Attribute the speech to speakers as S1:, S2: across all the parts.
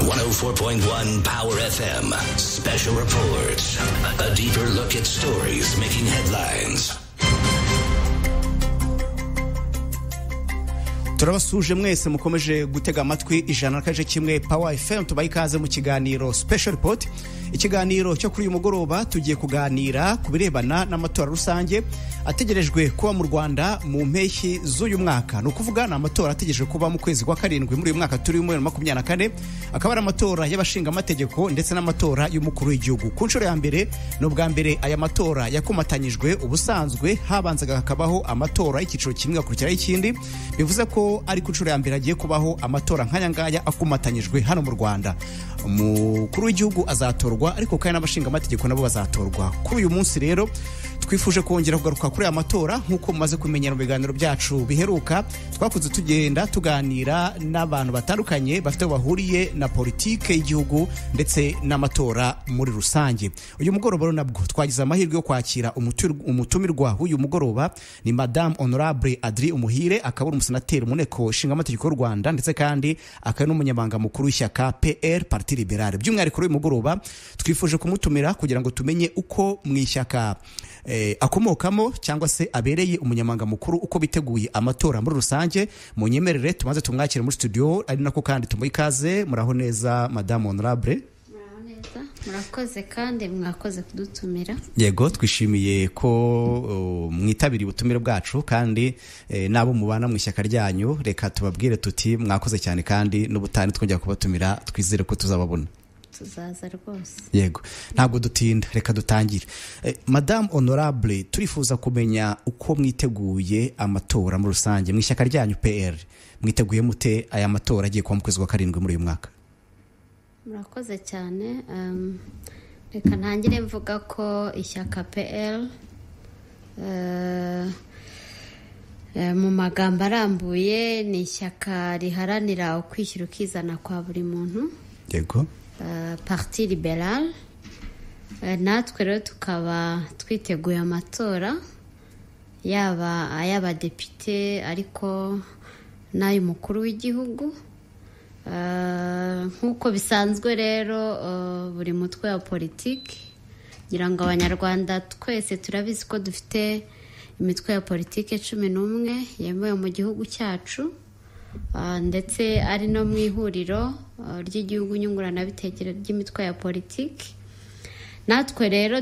S1: 104.1 Power FM. Special reports. A deeper look at stories making headlines.
S2: Turabasuje mwese mukomeje gutega amatwi 100.1 Power FM. Tubaye ikaze mu kiganiro Special Report. Ikiganiro cyo kuri uyu mugoroba tugiye kuganira ku birebana n'amatora rusange ategerejwe kuba mu Rwanda mu mpeshyi z'uyu mwaka. Ni ukuvuga ni amatora ategerejwe kuba mu kwezi kwa karindwi muri uyu mwaka turi muri 2024, akaba ari amatora y'abashinga amategeko ndetse n'amatora y'umukuru w'igihugu. Ku nshuro ya mbere, ni ubwa mbere aya matora yakomatanyijwe. Ubusanzwe habanzaga hakabaho amatora y'icyiciro kimwe hakurikiraho ikindi, bivuze ko ari ku nshuro ya mbere agiye kubaho amatora nk'aya ngaya akomatanyijwe hano mu Rwanda. Umukuru w'igihugu azatorwa, ariko kandi n'abashinga amategeko nabo bazatorwa. Kuri uyu munsi rero twifuje kongera kugaruka kuri aya matora. Nk'uko mumaze kumenyera mu biganiro byacu biheruka, twakunze tugenda tuganira n'abantu batandukanye bafite aho bahuriye na politike y'igihugu ndetse n'amatora muri rusange. Uyu mugoroba rero nabwo twagize amahirwe yo kwakira umutumirwa w'uyu mugoroba, ni Madame Honorable Adri Umuhire, akaba ari umusenateri mu nteko ishinga amategeko y'u Rwanda, ndetse kandi akaba n'umunyamabanga mukuru w'ishyaka PR, Parti Libérale. By'umwihariko kuri uyu mugoroba twifuje kumutumira kugira ngo tumenye uko mu ishyaka akomokamo cyangwa se abereye umunyamabanga mukuru, uko biteguye amatora muri rusange. Mu nyemerere tumaze tumwakire muri studio, ari nako kandi tumuha ikaze. Muraho neza, Madame Honorable?
S3: Muraho neza, murakoze kandi mwakoze kudutumira.
S2: Yego, twishimiye ko mwitabiriye ubutumire bwacu, kandi n'abo mubana mu ishyaka ryanyu reka tubabwire tuti mwakoze cyane, kandi n'ubutani twongera kubatumira twizere ko tuzababona.
S3: Tuzaza rwose.
S2: Yego, ntabwo dutinda, reka dutangire. Madame Honorable, turifuza kumenya uko mwiteguye amatora muri rusange mu ishyaka ryanyu PR. Mwiteguye mute aya matora agiye kuba mu kwezi kwa karindwi muri uyu mwaka?
S3: Murakoze cyane. Reka ntangire mvuga ko ishyaka PL mu magambo arambuye ni ishyaka riharanira ukwishyira ukizana kwa buri muntu.
S2: Yego.
S3: Parti Libérale. Natwe rero tukaba twiteguye amatora, yaba ay'abadepite ariko n'ay'umukuru w'igihugu. Nk'uko bisanzwe rero, buri mutwe wa politiki, ngira ngo Abanyarwanda twese turabizi ko dufite imitwe ya politiki 11 yemewe mu gihugu cyacu, ndetse ari no mu ihuriro ry'igihugu nyunguranabitekerezo ry'imitwe ya politiki. Natwe rero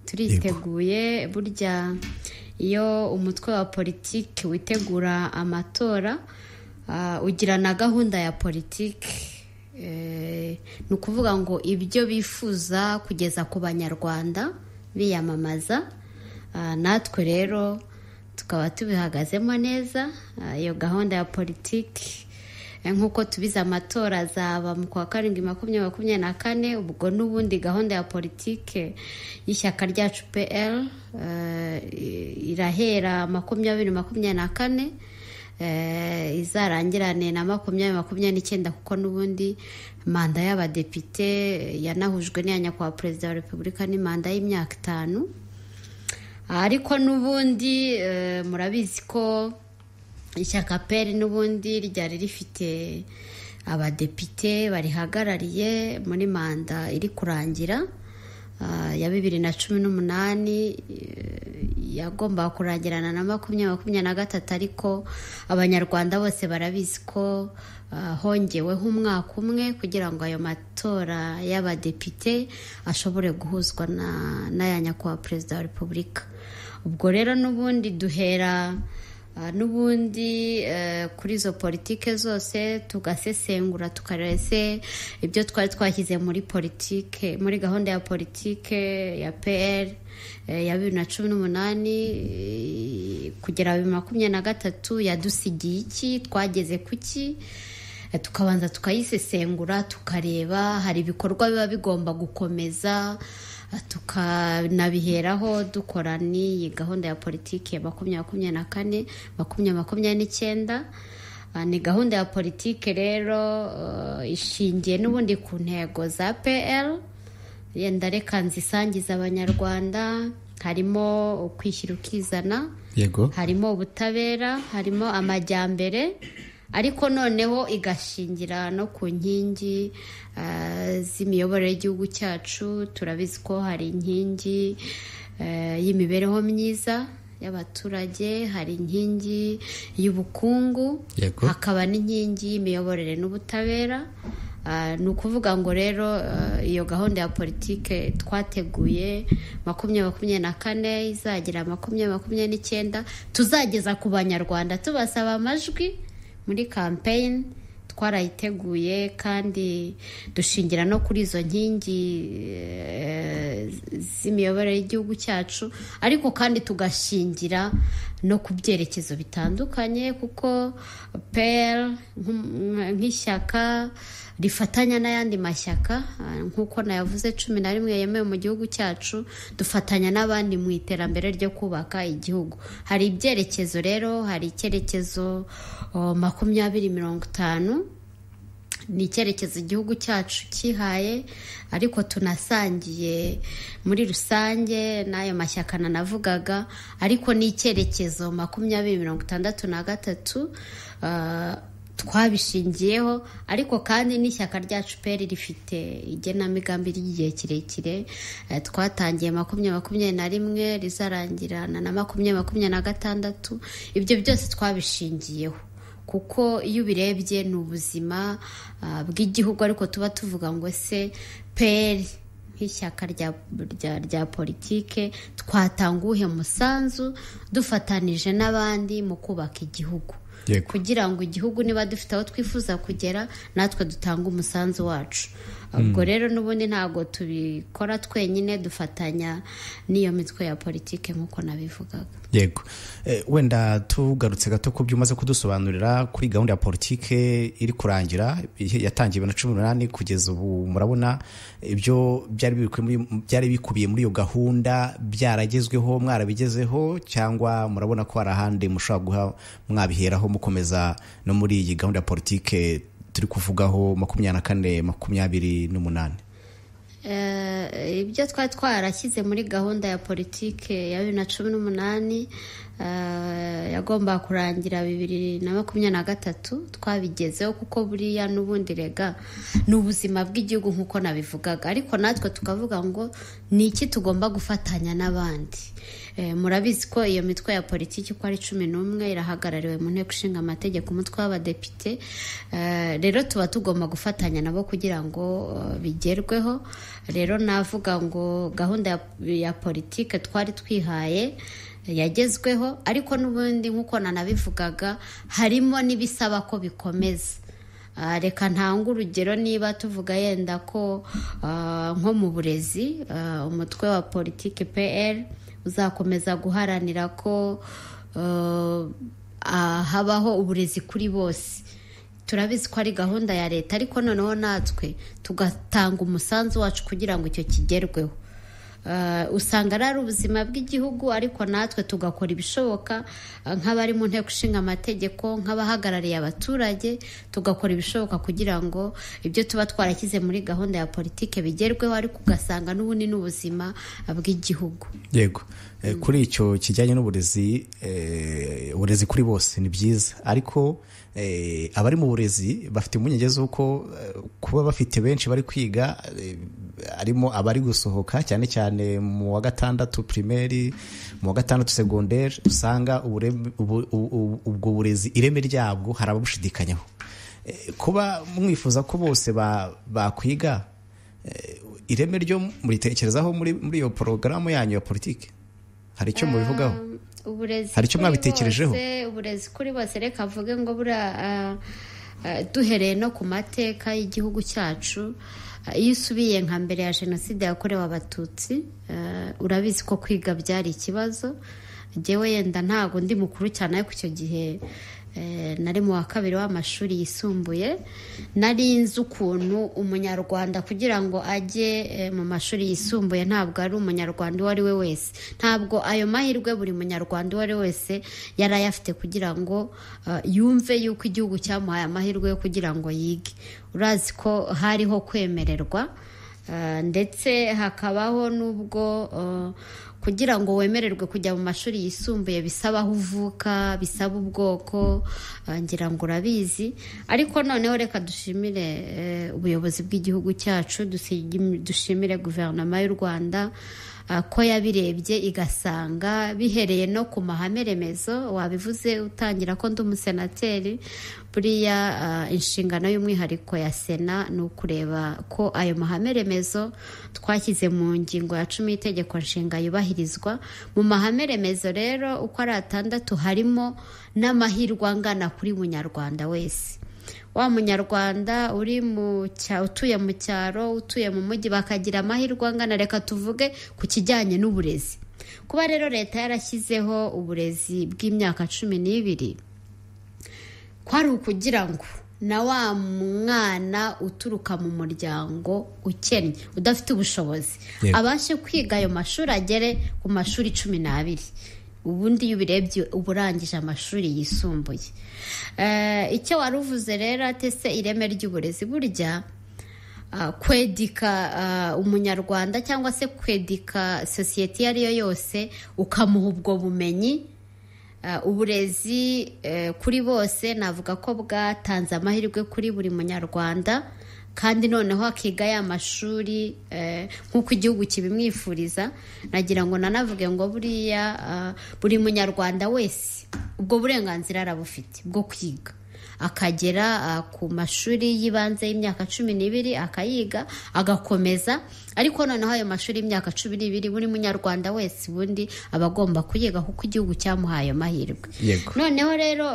S3: turiteguye. Burya iyo umutwe wa politiki witegura amatora, ugira na gahunda ya politiki. Ni ukuvuga ngo ibyo bifuza kugeza ku Banyarwanda biyamamaza. Natwe rero tukaba tubihagazemo neza. Iyo gahunda ya politiki, nk'uko tubizi, amatora azaba mu kwa karindwi 2024. Ubwo n'ubundi gahunda ya politiki y'ishyaka ryacu PL irahera 2024, izarangirane na 2029, kuko n'ubundi manda y'abadepite yanahujwe n'iya nyakubahwa Perezida wa Repubulika, ni manda y'imyaka 5. Ariko n'ubundi murabizi ko ishyaka PL n'ubundi ryari rifite abadepite barihagarariye muri manda iri kurangira ya 2018, yagombaga kurangirana na 2023, ariko Abanyarwanda bose barabizi ko hongeweho umwaka umwe kugira ngo ayo matora y'abadepite ashobore guhuzwa n'aya nyakubahwa Perezida wa Repubulika. Ubwo rero n'ubundi duhera n'ubundi kuri izo politike zose, tugasesengura, tukareba ese ibyo twari twashyize muri politike, muri gahunda ya politike ya PL ya 2018 kugera 2023, yadusigiye iki, twageze kuki. Tukabanza tukayisesengura, tukareba hari ibikorwa biba bigomba gukomeza, tukanabiheraho dukora n'iyi gahunda ya politiki ya 2024 2029. Ni gahunda ya politiki rero ishingiye n'ubundi ku ntego za PL. Yenda reka nzisangiza Abanyarwanda. Harimo ukwishyira ukizana,
S2: Yego.
S3: harimo ubutabera, harimo amajyambere, Ariko noneho igashingira no ku nkingi z'imiyoborere y'igihugu cyacu. Turabizi ko hari inkingi y'imibereho myiza y'abaturage, hari inkingi y'ubukungu, hakaba n'inkingi y'imiyoborere n'ubutabera. Ni ukuvuga ngo rero iyo gahunda ya politike twateguye 2024 izagira 2029, tuzageza ku Banyarwanda tubasaba amajwi muri kampeyini, twarayiteguye kandi dushingira no kuri izo nkingi z'imiyoborere y'igihugu cyacu, ariko kandi tugashingira no ku byerekezo bitandukanye, kuko PL nk'ishyaka rifatanya n'ayandi mashyaka, nk'uko nayavuze 11 yemewe mu gihugu cyacu, dufatanya n'abandi mu iterambere ryo kubaka igihugu. Hari ibyerekezo rero, hari icyerekezo 2050, ni icyerekezo igihugu cyacu cyihaye, ariko tunasangiye muri rusange n'ayo mashyaka nanavugaga, ariko ni icyerekezo 2063 twabishingiyeho. Ariko kandi n'ishyaka ryacu PL rifite igenamigambi ry'igihe kirekire, twatangiye 2021 rizarangirana na 2026. Ibyo byose twabishingiyeho kuko iyo ubirebye ni ubuzima bw'igihugu, ariko tuba tuvuga ngo se PL nk'ishyaka rya politike twatanga uwuhe musanzu dufatanije n'abandi mu kubaka igihugu, kugira ngo igihugu niba dufite aho twifuza kugera natwe dutanga umusanzu wacu. Ubwo rero n'ubundi ntabwo tubikora twenyine, dufatanya n'iyo mitwe ya politike nk'uko nabivugaga.
S2: Yego, wenda tugarutse gato ku byo umaze kudusobanurira kuri gahunda ya politike iri kurangira yatangiye 2018 kugeza ubu, murabona ibyo byari bikubiye muri iyo gahunda byaragezweho, mwarabigezeho, cyangwa murabona ko hari ahandi mushobora guha mwabiheraho mukomeza no muri iyi gahunda ya politike turi kuvugaho 24 28?
S3: Ibyo twari twarashyize muri gahunda ya politike ya 2018 yagomba kurangira 2023 twabigezeho, kuko buriya n'ubundi rega ni ubuzima bw'igihugu nk'uko nabivugaga, ariko natwe tukavuga ngo ni iki tugomba gufatanya n'abandi. Murabizi ko iyo mitwe ya politiki uko ari 11 irahagarariwe mu nteko ishinga amategeko, umutwe w'abadepite. Rero tuba tugomba gufatanya nabo kugira ngo bigerweho. Rero navuga ngo gahunda ya politiki twari twihaye yagezweho, ariko n'ubundi nk'uko nanabivugaga harimo n'ibisaba ko bikomeza. Reka ntange urugero, niba tuvuga yenda ko nko mu burezi umutwe wa politiki PL uzakomeza guharanira ko habaho uburezi kuri bose. Turabizi ko ari gahunda ya leta, ariko noneho natwe tugatanga umusanzu wacu kugira ngo icyo kigerweho. Usanga ari ubuzima bw'igihugu, ariko natwe tugakora ibishoboka nk'abari mu nteko ishinga amategeko, nk'abahagarariye abaturage, tugakora ibishoboka kugira ngo ibyo tuba twarashyize muri gahunda ya politike bigerweho, ariko ugasanga n'ubundi n'ubuzima bw'igihugu.
S2: Yego, kuri icyo kijyanye n'uburezi, uburezi kuri bose ni byiza, ariko abari mu burezi bafite impungenge z'uko kuba bafite benshi bari kwiga, harimo abari gusohoka cyane cyane mu wa 6 primaire, mu wa 6 secondaire, usanga ubwo burezi ireme ryabwo hari ababushidikanyaho. Kuba mwifuza ko bose bakwiga, ireme ryo muritekerezaho muri iyo porogaramu yanyu ya politike, hari icyo mubivugaho? Hari icyo mwabitekerejeho?
S3: Uburezi kuri bose, reka mvuge ngo buriya duhereye no ku mateka y'igihugu cyacu, iyo usubiye nka mbere ya jenoside yakorewe Abatutsi, urabizi ko kwiga byari ikibazo. Njyewe yenda ntabwo ndi mukuru cyane, ariko icyo gihe nari mu wa 2 w'amashuri yisumbuye, nari nzi ukuntu umunyarwanda kugira ngo ajye mu mashuri yisumbuye ntabwo ari umunyarwanda uwo ari we wese, ntabwo ayo mahirwe buri munyarwanda uwo ari we wese yari ayafite kugira ngo yumve yuko igihugu cyamuhaye amahirwe yo kugira ngo yige. Urazi ko hariho kwemererwa, ndetse hakabaho n'ubwo Kugira ngo wemererwe kujya mu mashuri yisumbuye bisaba aho uvuka, bisaba ubwoko, ngira ngo urabizi. Ariko noneho reka dushimire ubuyobozi bw'igihugu cyacu, dushimire guverinoma y'u Rwanda ko yabirebye igasanga bihereye no ku mahame remezo. Wabivuze utangira ko ndi umusenateri, buriya inshingano y'umwihariko ya Sena ni ukureba ko ayo mahame remezo twashyize mu ngingo ya 10 y'itegeko nshinga yubahirizwa. Mu mahame remezo rero uko ari 6 harimo n'amahirwe angana kuri munyarwanda wese. Wa munyarwanda uri utuye mu cyaro, utuye mu mujyi, bakagira amahirwe angana. Reka tuvuge ku kijyanye n'uburezi. Kuba rero leta yarashyizeho uburezi bw'imyaka 12, kwari ukugira ngo na wa mwana uturuka mu muryango ukennye udafite ubushobozi abashe kwiga ayo mashuri, agere ku mashuri 12. Ubundi iyo ubirebye uba urangije amashuri yisumbuye. Icyo wari uvuze rero atese ireme ry'uburezi, burya kwedika umunyarwanda cyangwa se kwedika sosiyete iyo ari yo yose ukamuha ubwo bumenyi. Uburezi kuri bose navuga ko bwatanze amahirwe kuri buri munyarwanda, kandi noneho akiga ya mashuri nk'uko igihugu kibimwifuriza. Nagira ngo nanavuge ngo buriya buri munyarwanda wese ubwo burenganzira arabufite bwo kwiga, akagera ku mashuri y'ibanze y'imyaka 12 akayiga agakomeza. Ariko noneho ayo mashuri y'imyaka 12 buri munyarwanda wese ubundi aba agomba kuyiga kuko igihugu cyamuhaye amahirwe. Noneho rero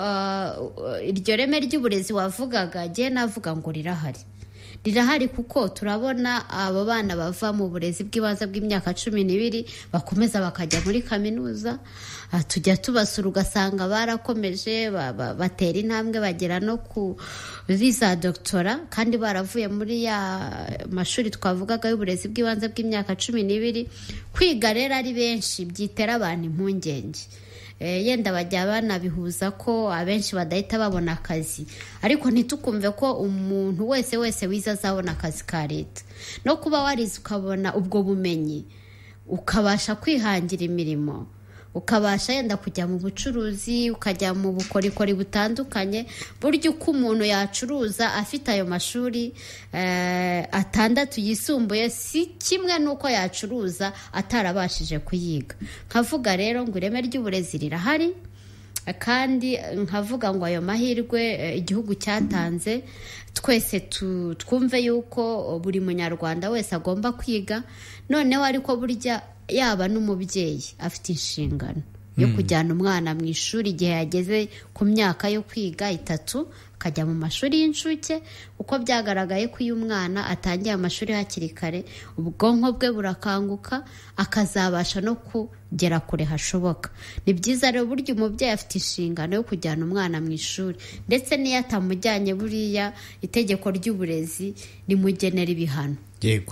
S3: iryo reme ry'uburezi wavugaga, jye navuga ngo rirahari kuko turabona abo bana bava mu burezi bw'ibanze bw'imyaka 12 bakomeza bakajya muri kaminuza. Tujya tubasura ugasanga barakomeje, batera intambwe bagera no kuri za doctora, kandi baravuye muri ya mashuri twavugaga y'uburezi bw'ibanze bw'imyaka 12. Kwiga rero ari benshi byitera abantu impungenge, yenda bajya banabihuza ko abenshi badahita babona akazi, ariko ntitukumve ko umuntu wese wize azabona akazi ka leta. No kuba warize ukabona ubwo bumenyi, ukabasha kwihangira imirimo, ukabasha yenda kujya mu bucuruzi, ukajya mu bukorikori butandukanye. Burya uko umuntu yacuruza afite ayo mashuri 6 yisumbuye si kimwe n'uko yacuruza atarabashije kuyiga. Nkavuga rero ngo ireme ry'uburezi rirahari, kandi nkavuga ngo ayo mahirwe igihugu cyatanze twese twumve yuko buri munyarwanda wese agomba kwiga. Noneho ariko burya yaba n'umubyeyi afite inshingano yo kujyana umwana mu ishuri igihe yageze ku myaka yo kwiga 3, akajya mu mashuri y'incuke, kuko byagaragaye ko iyo umwana atangiye amashuri hakiri kare ubwonko bwe burakanguka, akazabasha no kugera kure hashoboka. Ni byiza rero burya umubyeyi afite inshingano yo kujyana umwana mu ishuri, ndetse n'iyo atamujyanye buriya itegeko ry'uburezi rimugenera ibihano.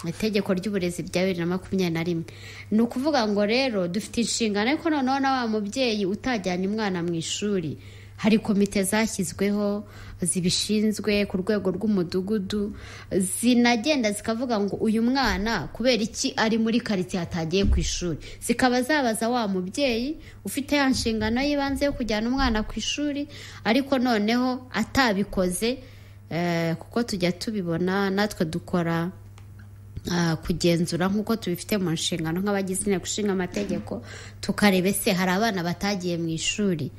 S3: Itegeko ry'uburezi rya 2021 ni ukuvuga ngo rero dufite inshingano, ariko noneho na wa mubyeyi utajyanye umwana mu ishuri, hari komite zashyizweho zibishinzwe ku rwego rw'umudugudu, zinagenda zikavuga ngo uyu mwana kubera iki ari muri karitsiye atagiye ku ishuri, zikaba zabaza wa mubyeyi ufite ya nshingano y'ibanze yo kujyana umwana ku ishuri, ariko noneho atabikoze. Kuko tujya tubibona natwe dukora kugenzura nk'uko tubifite mu nshingano nk'abagize inteko ishinga amategeko, tukareba ese hari abana batagiye mu ishuri.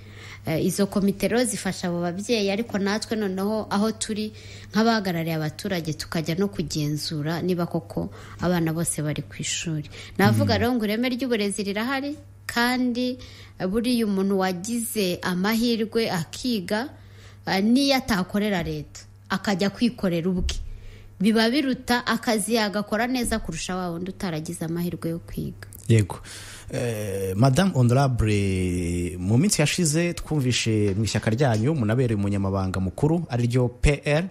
S3: Izo komite rero zifasha abo babyeyi, ariko natwe noneho aho turi nk'abahagarariye abaturage tukajya no kugenzura niba koko abana bose bari ku ishuri. Navuga rero ngo ireme ry'uburezi rirahari, kandi buriya umuntu wagize amahirwe akiga, n'iyo atakorera leta akajya kwikorera ubwe, biba biruta akazi yagakora neza kurusha wa wundi utaragize amahirwe yo kwiga.
S2: Yego. Madame Honorable, mu minsi yashize twumvishe mu ishyaka ryanyu munabereye umunyamabanga mukuru ariryo PR,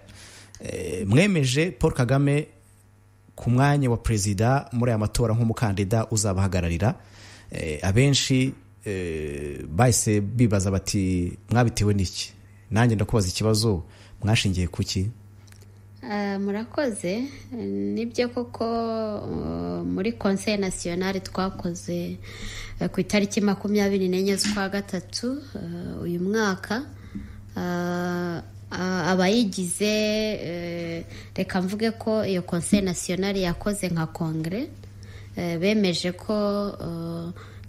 S2: mwemeje Paul Kagame ku mwanya wa perezida muri aya matora nk'umukandida uzabahagararira. Abenshi bahise bibaza bati mwabitewe n'iki? Nanjye ndakubaza ikibazo, mwashingiye kuki?
S3: Murakoze. Nibyo koko, muri Conseil National twakoze ku itariki 24 z'ukwa gatatu uyu mwaka, abayigize, reka mvuge ko iyo Conseil National yakoze nka kongere, bemeje ko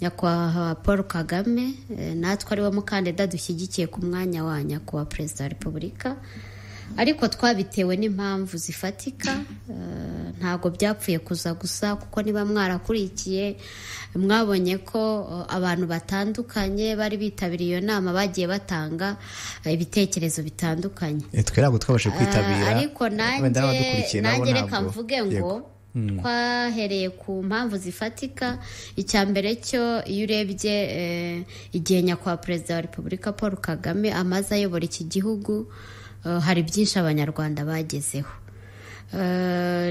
S3: nyakubahwa Paul Kagame natwe ari we mukandida dushyigikiye ku mwanya wa nyakubahwa Perezida wa Repubulika. Ariko twabitewe n'impamvu zifatika, ntabwo byapfuye kuza gusa, kuko niba mwarakurikiye mwabonye ko abantu batandukanye bari bitabiriye iyo nama bagiye batanga ibitekerezo bitandukanye.
S2: Twe ntabwo twabashije kwitabira.
S3: Ariko nanjye reka mvuge ngo twahereye ku mpamvu zifatika. Icya mbere cyo, iyo urebye igihe nyakubahwa Perezida wa Repubulika Paul Kagame amaze ayobora iki gihugu, hari byinshi Abanyarwanda bagezeho.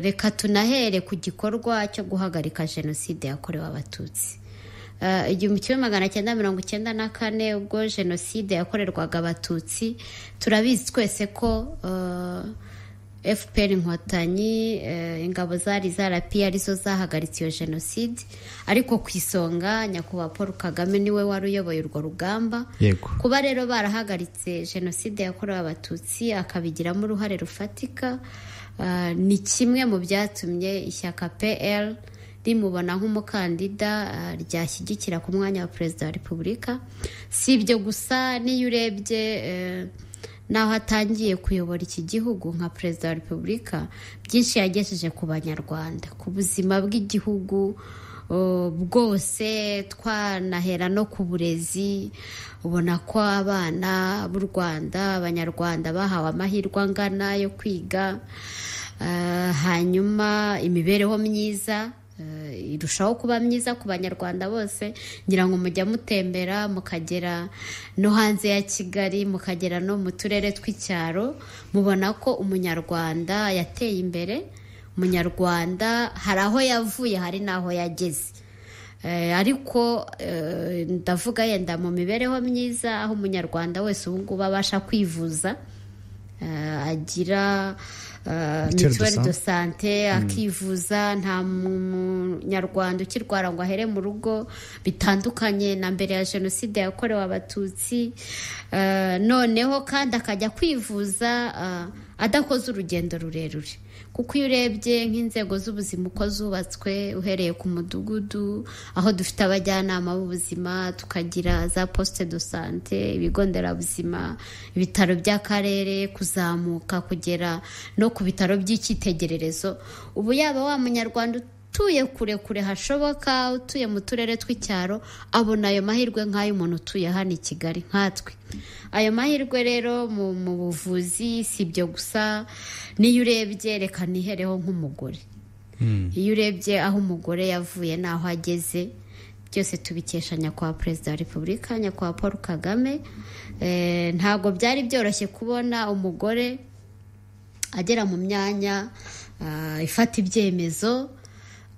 S3: Reka tunahere ku gikorwa cyo guhagarika Jenoside yakorewe Abatutsi 1994, ubwo Jenoside yakorerwaga Abatutsi. Turabizi twese ko FPR Inkotanyi, ingabo zari zarapiye, arizo zahagaritse iyo jenoside, ariko ku isonga nyakubahwa Paul Kagame niwe wari uyoboye urwo rugamba. Kuba rero barahagaritse Jenoside yakorewe Abatutsi akabigiramo uruhare rufatika, ni kimwe mu byatumye ishyaka PL rimubona nk'umukandida ryashyigikira ku mwanya wa Perezida wa Repubulika. Si ibyo gusa, n'iyo urebye n'aho atangiye kuyobora iki gihugu nka Perezida wa Repubulika, byinshi yagejeje ku Banyarwanda, ku buzima bw'igihugu bwose, twanahera no ku burezi, ubona ko abana b'u Rwanda, Abanyarwanda bahawe amahirwe angana yo kwiga. Hanyuma imibereho myiza irushaho kuba myiza ku Banyarwanda bose. Ngira ngo mujya mutembera mukagera no hanze ya Kigali, mukagera no mu turere tw'icyaro, mubona ko Umunyarwanda yateye imbere. Umunyarwanda hari aho yavuye, hari n'aho yageze. Ariko ndavuga yenda mu mibereho myiza, aho Umunyarwanda wese ubu ngubu abasha kwivuza, agira mutuelle de santé, akivuza, nta Munyarwanda ukirwara ngo ahere mu rugo, bitandukanye na mbere ya Jenoside yakorewe Abatutsi. Noneho kandi akajya kwivuza adakoze urugendo rurerure, kuko iyo urebye nk'inzego z'ubuzima uko zubatswe, uhereye ku mudugudu aho dufite abajyanama b'ubuzima, tukagira za poste de santé, ibigo nderabuzima, ibitaro by'akarere, kuzamuka kugera no ku bitaro by'icyitegererezo, ubu yaba wa Munyarwanda utuye kure kure hashoboka, utuye mu turere tw'icyaro, abona ayo mahirwe nk'ay'umuntu utuye hano i Kigali nkatwe. Ayo mahirwe rero mu buvuzi. Si ibyo gusa, n'iyo urebye, reka nihereho nk'umugore, iyo urebye aho umugore yavuye n'aho ageze, byose tubikesha nyakubahwa Perezida wa Repubulika, nyakubahwa Paul Kagame. Ntabwo byari byoroshye kubona umugore agera mu myanya ifata ibyemezo,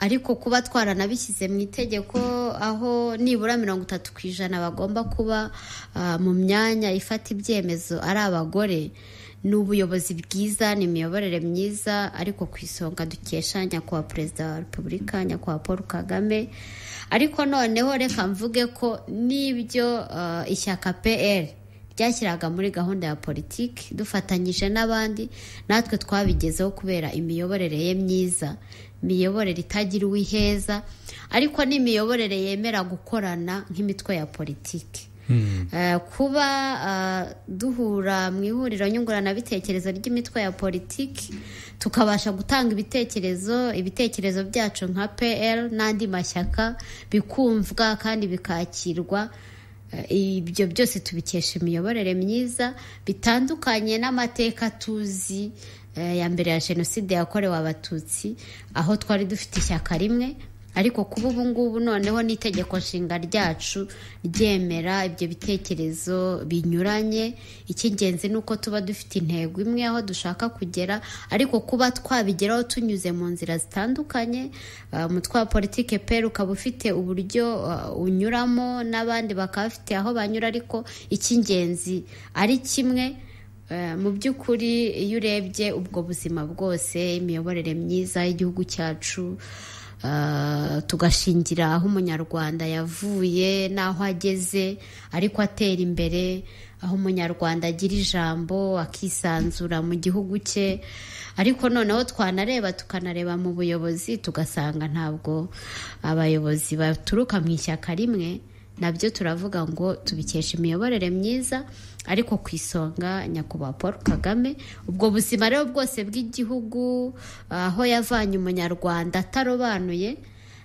S3: ariko kuba twaranabishyize mu itegeko aho nibura 30% bagomba kuba mu myanya ifata ibyemezo ari abagore, ni ubuyobozi bwiza, ni imiyoborere myiza, ariko ku isonga dukesha nyakubahwa Perezida wa Repubulika, nyakubahwa Paul Kagame. Ariko noneho reka mvuge ko n'ibyo ishyaka PL ryashyiraga muri gahunda ya politiki dufatanyije n'abandi, natwe twabigezeho kubera imiyoborere ye myiza, imiyoborere itagira uwiheza, ariko n'imiyoborere yemera gukorana nk'imitwe ya politiki. Kuba duhura mu ihuriro nyunguranabitekerezo ry'imitwe ya politiki, tukabasha gutanga ibitekerezo byacu nka PL n'andi mashyaka, bikumvwa kandi bikakirwa, ibyo byose tubikesha imiyoborere myiza, bitandukanye n'amateka tuzi ya mbere ya Jenoside yakorewe Abatutsi, aho twari dufite ishyaka rimwe. Ariko kuba ubu ngubu noneho n'itegeko nshinga ryacu ryemera ibyo bitekerezo binyuranye, icy'ingenzi ni uko tuba dufite intego imwe aho dushaka kugera, ariko kuba twabigeraho tunyuze mu nzira zitandukanye, umutwe wa politike PL ukaba ufite uburyo unyuramo n'abandi bakaba bafite aho banyura, ariko icy'ingenzi ari kimwe. Mu by'ukuri iyo urebye ubwo buzima bwose, imiyoborere myiza y'igihugu cyacu, tugashingira aho umunyarwanda yavuye n'aho ageze ariko atera imbere, aho umunyarwanda agira ijambo akisanzura mu gihugu cye, ariko noneho twanareba tukanareba mu buyobozi tugasanga ntabwo abayobozi baturuka mu ishyaka rimwe, nabyo turavuga ngo tubikesha imiyoborere myiza, ariko ku isonga nyakubahwa Paul Kagame. Ubwo buzima rero bwose bw'igihugu, aho yavanye umunyarwanda atarobanuye,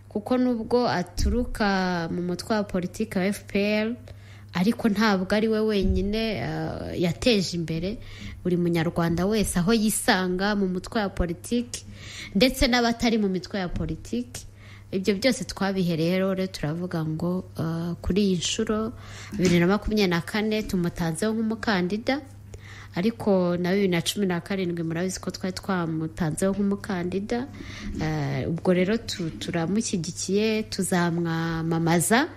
S3: kuko nubwo aturuka mu mutwe wa politiki wa FPR, ariko ntabwo ari we wenyine yateje imbere buri munyarwanda wese aho yisanga mu mutwe wa politiki ndetse n'abatari mu mitwe ya politiki. Ibyo byose twabihereye rero turavuga ngo kuri iyi nshuro 2024 tumutanzeho nk'umukandida, ariko na 2017 murabizi ko twari twamutanzeho nk'umukandida. Ubwo rero turamushyigikiye, tuzamwamamaza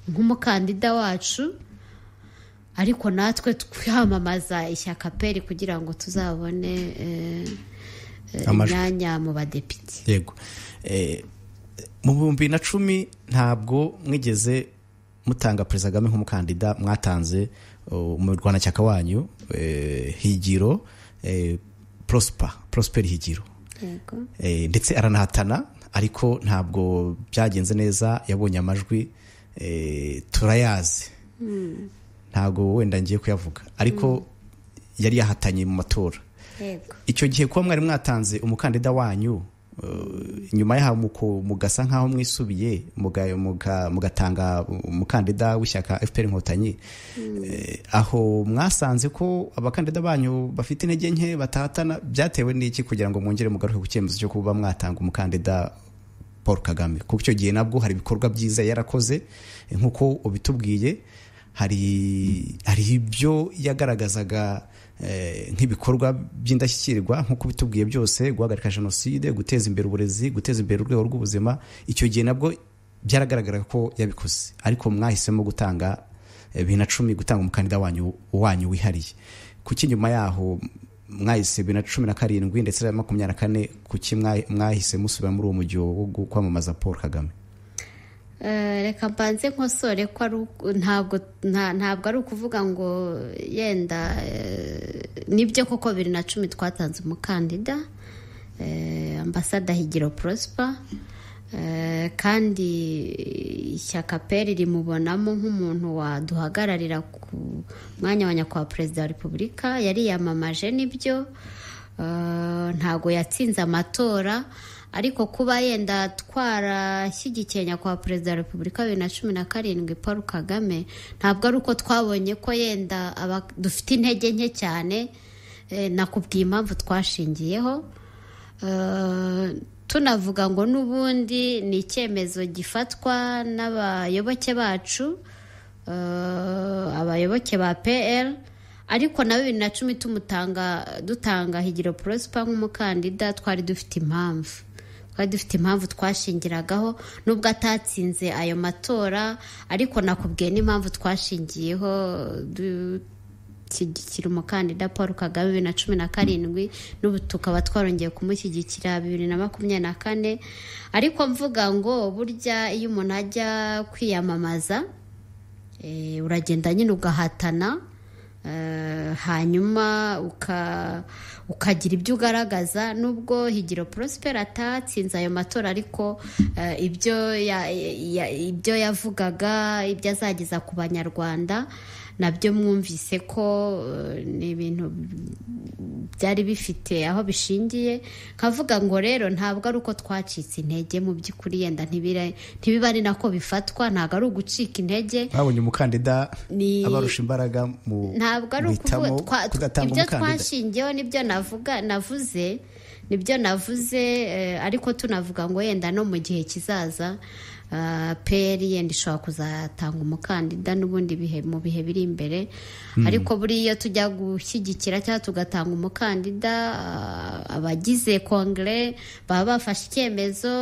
S3: nk'umukandida wacu, ariko natwe twamamaza ishyaka PL kugira ngo tuzabone imyanya mu badepite.
S2: Yego. Mu 2010 ntabwo mwigeze mutanga Perezida Kagame nk'umukandida, mwatanze umurwanashyaka wanyu Higiro Prosper Higiro.
S3: Yego.
S2: Ndetse aranahatana, ariko ntabwo byagenze neza, yabonye amajwi turayazi, ntabwo wenda ngiye kuyavuga, ariko yari yahatanye mu matora.
S3: Yego.
S2: Icyo gihe kuba mwari mwatanze umukandida wanyu, nyuma yaho mugasa nkaho mwisubiye mugatanga umukandida w'ishyaka FPR Inkotanyi, aho mwasanze ko abakandida banyu bafite intege nke batahatana, byatewe n'iki kugira ngo mwongere mugaruke ku cyemezo cyo kuba mwatanga umukandida Paul Kagame? Kuko icyo gihe nabwo hari ibikorwa byiza yarakoze nk'uko ubitubwiye, hari ibyo yagaragazaga nk'ibikorwa by'indashyikirwa nk'uko bitubwiye byose, guhagarika jenoside, guteza imbere uburezi, guteza imbere urwego rw'ubuzima. Icyo gihe nabwo byaragaragara ko yabikoze, ariko mwahisemo gutanga 2010 gutanga umukandida wanyu wihariye. Kuki nyuma yaho mwahise 2017 ndetse na 24, kuki mwahise musubira muri uwo mujyo wo kwamamaza Paul Kagame?
S3: Reka mbanze nkosore ko ntabwo ari ukuvuga ngo yenda nibyo koko 2010 twatanze umukandida Ambasada Higiro Prosper, kandi ishyaka PL rimubonamo nk'umuntu waduhagararira ku mwanya wa nyakubahwa Perezida wa Repubulika. Yariyamamaje nibyo, ntabwo yatsinze amatora, ariko kuba yenda twarashyigikiye nyakubahwa Perezida wa Repubulika 2017 Paul Kagame, ntabwo ari uko twabonye ko yenda dufite intege nke cyane. Nakubwiye impamvu twashingiyeho, tunavuga ngo n'ubundi ni icyemezo gifatwa n'abayoboke bacu, abayoboke ba PL, ariko na 2010 dutanga Higiro Prosper nk'umukandida twari dufite impamvu, twashingiragaho, nubwo atatsinze ayo matora, ariko nakubwiye n'impamvu twashingiyeho dushyigikira umukandida Paul Kagame 2017, n'ubu tukaba twarongeye kumushyigikira 2024. Ariko mvuga ngo burya iyo umuntu ajya kwiyamamaza, uragenda nyine ugahatana, hanyuma ukagira ibyo ugaragaza. Nubwo Higiro Prosper atatsinze ayo matora, ariko ibyo yavugaga, ibyo azageza ku banyarwanda, nabyo mwumvise ko ni ibintu byari bifite aho bishingiye. Nkavuga ngo rero ntabwo ari uko twacitse intege mu by'ukuri, yenda ntibiba ari nako bifatwa, ntabwo ari ugucika intege.
S2: Babonye umukandida abarusha imbaraga mu
S3: ntabwo ari ukuvuga ibyo twashingiyeho, nibyo navuze nibyo navuze, ariko tunavuga ngo yenda no mu gihe kizaza PL yenda ishobora kuzatanga umukandida n'ubundi bihe mu bihe biri imbere. Ariko buriya tujya gushyigikira cyangwa tugatanga umukandida, abagize kongere baba bafashe icyemezo,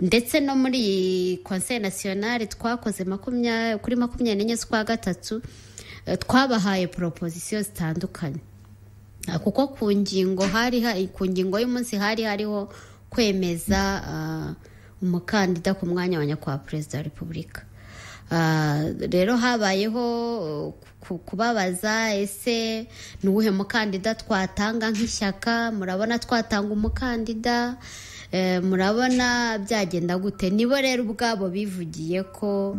S3: ndetse no muri Conseil National twakoze kuri 24 z'ukwa gatatu, Twabahaye proposition zitandukanye, kuko ku ngingo hari ku ngingo y'umunsi hari hariho kwemeza umukandida ku mwanya wa nyakubahwa perezida wa repubulika. Rero habayeho kubabaza: ese ni uwuhe mukandida twatanga nk'ishyaka? Murabona twatanga umukandida? Murabona byagenda gute? Nibo rero ubwabo bivugiye ko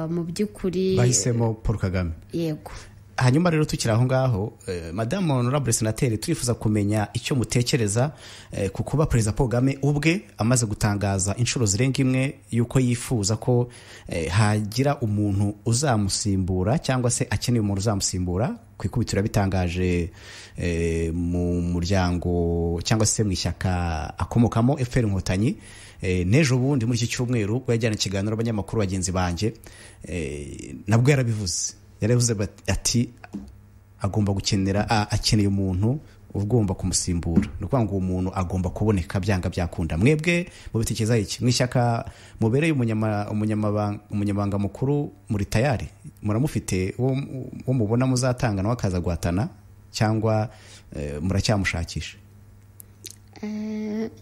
S3: mu by'ukuri
S2: bahisemo Paul Kagame.
S3: Yego.
S2: Hanyuma rero tukiri aho ngaho, madamu honorable senateri, turifuza kumenya icyo mutekereza ku kuba Perezida Paul Kagame ubwe amaze gutangaza inshuro zirenga imwe yuko yifuza ko hagira umuntu uzamusimbura, cyangwa se akeneye umuntu uzamusimbura. Ku ikubitiro yabitangaje mu muryango cyangwa se mu ishyaka akomokamo, FPR Inkotanyi. N'ejo bundi muri iki cyumweru ubwo yajyana ikiganiro abanyamakuru bagenzi banjye, nabwo yarabivuze. Yaravuze ati agomba gukenera, akeneye umuntu ugomba kumusimbura. Ni ukuvuga ngo uwo muntu agomba kuboneka byanga byakunda. Mwebwe mubitekereza iki mu ishyaka mubereye umunyamabanga mukuru? Muri tayari muramufite uwo mubona muzatanga nawe akaza guhatana, cyangwa muracyamushakisha?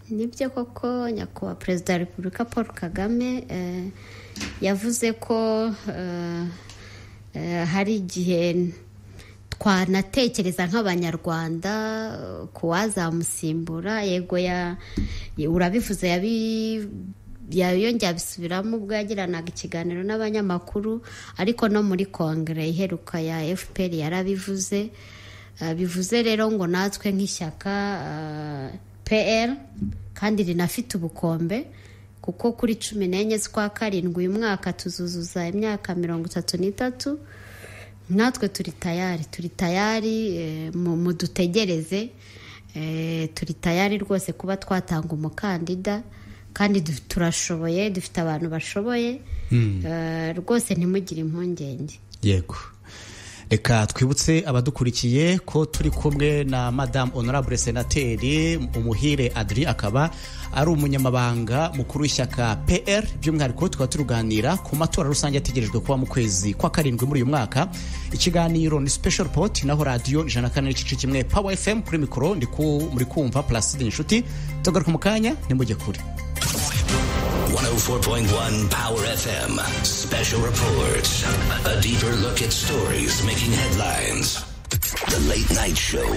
S3: Nibyo koko, nyakubahwa perezida wa repubulika Paul Kagame yavuze ko hari igihe twanatekereza nk'Abanyarwanda ku wazamusimbura. Yego, urabivuze, yongeye abisubiramo ubwo yagiranaga ikiganiro n'abanyamakuru, ariko no muri kongere iheruka ya FPR yarabivuze. Bivuze rero ngo natwe nk'ishyaka PR, kandi rinafite ubukombe, kuko kuri 14 z'ukwa karindwi uyu mwaka tuzuzuza imyaka 33, natwe turi tayari, turi tayari, mudutegereze. Turi tayari rwose kuba twatanga umukandida, kandi turashoboye, dufite abantu bashoboye rwose, ntimugire impungenge.
S2: Yego, reka twibutse abadukurikiye ko turi kumwe na madamu honorable senateri Umuhire Adri, akaba ari umunyamabanga mukuru w'ishyaka PR. By'umwihariko tukaba turuganira ku matora rusange ategerejwe kuba mu kwezi kwa karindwi muri uyu mwaka. Ikiganiro ni Special Report, naho radiyo 104.1 Power FM. Kuri mikoro muri kumva Placide Inshuti. Tugaruka mu kanya, nimujye kure.
S1: 104.1 Power FM. Special reports. A deeper look at stories making headlines. The Late Night Show.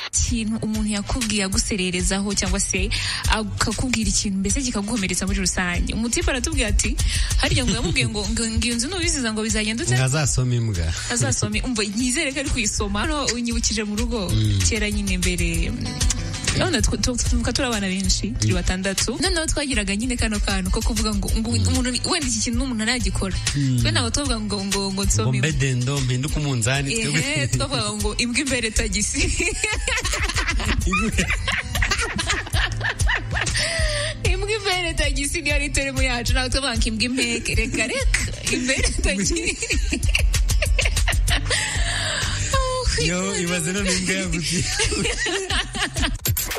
S4: Ikintu umuntu yakubwiye agusererezaho, cyangwa se akakubwira ikintu mbese kikagukomeretsa muri rusange. Umutipe aratubwira ati harya ngo yamubwiye ngo iyo nzu nubiziza ngo bizagenda ute?
S5: Ngo azasome imbwa.
S4: Azasome. Umva, nizere ko ari kuyisoma. Hano unyibukije mu rugo kera nyine, mbere none tuvuka turi abana benshi, turi batandatu. Noneho twagiraga nyine kano kantu ko kuvuga ngo umuntu wenda iki kintu n'umuntu aragikora, twe ntabwo tuvuga ngo
S5: ngo
S4: nsome imbwa.
S5: Mbedendo mpinduke umunzani twebwe.
S4: Ehe, twavuga ngo imbwa imbere tagisi, imbwa imbere tagisi niyo ari teremu yacu. Ntabwo tuvuga ngo imbwa impeke, reka reka, imbere tagisi.
S5: Yo, ibaze none imbwa yaguti.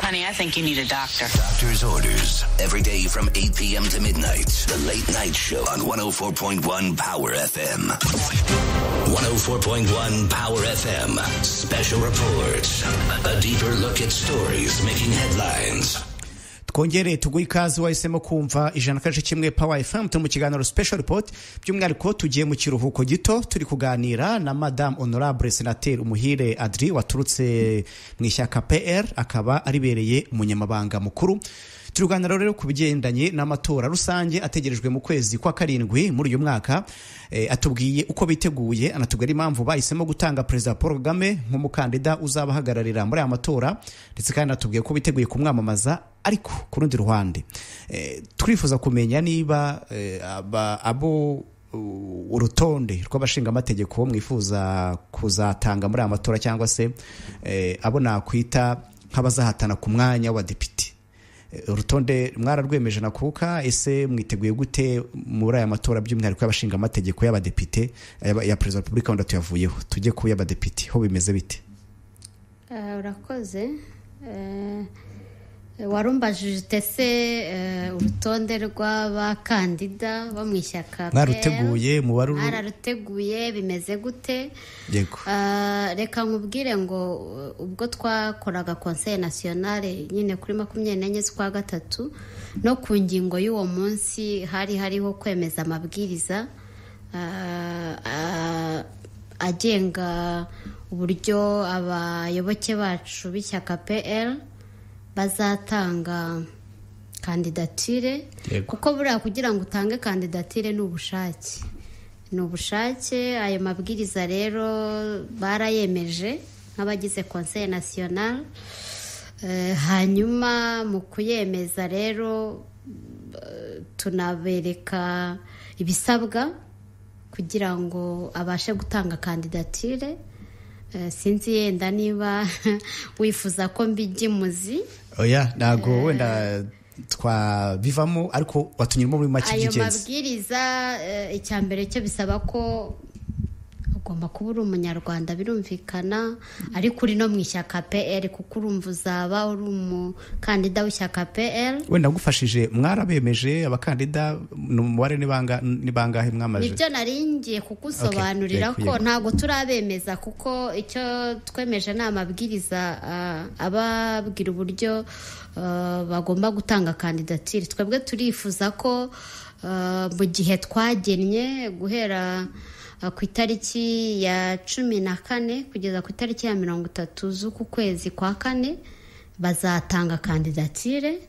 S6: Honey, I think you need a doctor.
S1: Doctor's orders. Every day from 8 p.m. to midnight. The Late Night Show on 104.1 Power FM. 104.1 Power FM. Special reports. A deeper look at stories making headlines.
S2: Twongere tuguhe ikaze wahisemo kumva 100.1 Power FM. Turi mu kiganiro Special Report. By'umwihariko tugiye mu kiruhuko gito, turi kuganira na madame honorable senateri Umuhire Adri waturutse mu ishyaka PR, akaba aribereye umunyamabanga mukuru. Turi kuganira rero ku bigendanye n'amatora rusange ategerejwe mu kwezi kwa karindwi muri uyu mwaka. Atubwiye uko biteguye, anatubwira impamvu bahisemo gutanga Perezida Paul Kagame nk'umukandida uzabahagararira muri aya matora, ndetse kandi anatubwiye ko biteguye kumwamamaza. Ariko ku rundi ruhande, turifuza kumenya niba abo urutonde rw'abashingamategeko mwifuza kuzatanga muri aya matora, cyangwa se abo nakwita nk'abazahatana ku mwanya w'abadepite, urutonde mwararwemeje na kuka? Ese mwiteguye gute muri aya matora, by'umwihariko y'abashingamategeko, y'abadepite? Ya perezida wa repubulika wenda tuyavuyeho, tujye ku y'abadepite, ho bimeze bite?
S3: Urakoze. Warumbajije se urutonde rw'abakandida bo mu ishyaka?
S2: Mwaruteguye? Umubare
S3: Mwararuteguye, bimeze gute?
S2: Yego.
S3: Reka nkubwire ngo ubwo twakoraga conseil national nyine kuri 24 z'ukwa gatatu, no ku ngingo y'uwo munsi hari hariho kwemeza amabwiriza agenga uburyo abayoboke bacu b'ishyaka PL bazatanga kandidatire. Kuko buriya kugira ngo utange kandidatire ni ubushake, ni ubushake. Ayo mabwiriza rero barayemeje nk'abagize conseil national. Hanyuma mu kuyemeza rero tunabereka ibisabwa kugira ngo abashe gutanga kandidatire. Sinzi yenda niba wifuza ko mbijya imuzi.
S2: Oya, ntabwo wenda twabivamo, ariko watunyuramo muri make
S3: Ayo
S2: by'ingenzi.
S3: mabwiriza, icya mbere cyo bisaba ko ugomba kuba uri umunyarwanda, birumvikana, ariko uri no mu ishyaka PL, kuko urumva uzaba uri umukandida w'ishyaka PL.
S2: Wenda ngufashije, mwarabemeje abakandida? Ni umubare ni bangahe mwamaze?
S3: Nibyo nari ngiye kugusobanurira
S2: Okay,
S3: ko
S2: yego.
S3: ntabwo turabemeza, kuko icyo twemeje ni amabwiriza ababwira uburyo bagomba gutanga kandidatire. Twebwe turifuza ko mu gihe twagennye, guhera ku itariki ya 14 kugeza ku itariki ya 30 z'uku kwezi kwa kane, bazatanga kandidatire